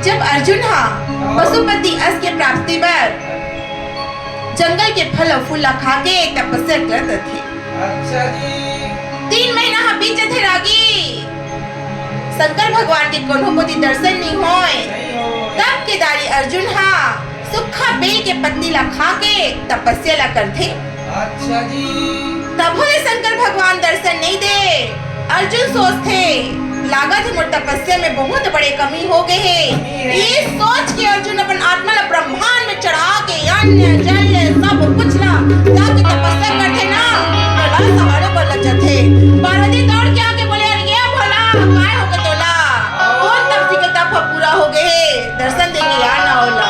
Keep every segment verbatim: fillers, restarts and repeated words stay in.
जब अर्जुन हा पशुपति अस के प्राप्ति बर जंगल के फल अउ फूल ला खा के तपस्या करत रथे। अच्छा जी। तीन महीना हा बीत जथे रागी, शंकर भगवान के कोनो कोती दर्शन नइ होय। नइ होय। तब केदारी अर्जुन हा सूखा बेल के पत्ती ला खा के तपस्या ला करथे। अच्छा जी। तभो ले शंकर भगवान दर्शन नइ दे। अर्जुन सोचथे, लागत हे मोर तपस्या में बहुत बड़े कमी हो गए हे। कमी हे। ये सोच के अर्जुन अपन आत्मा ला ब्रह्मांड में चढ़ा के अन्न जल सब कुछ ला जाके तपस्या करथे ना, तो बस हरो पर लग जाथे। पार्वती दौड़ के आके बोले, अरे ये भोला, काय हो गए तोला? कौन तपसी के तप पूरा हो गए हे? दर्शन देंगे यार ना होला।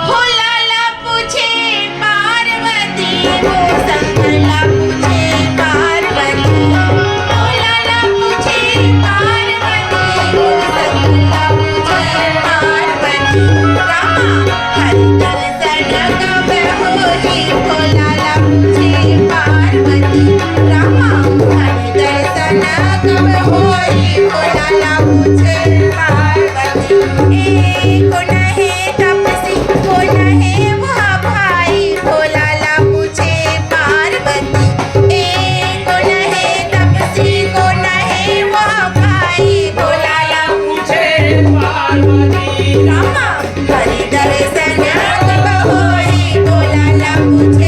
भोला ला पूछे पार्वती, वो शंकर ला पूछे पार्वती। भोला ला पूछे पार्वती, वो शंकर ला पूछे पार्वती। रामा हरि दर्शन कब होही? भोला ला पूछे पार्वती। रामा हरि दर्शन कब होही? भोला ला पूछे पार्वती। ए कोन हे तपसी, कोन हे वह भाई? भोला ला पूछे पार्वती। ए कोन हे तपसी, कोन हे वह भाई? भोला ला पूछे पार्वती। रामा हरि दर्शन कब होही? भोला ला पूछे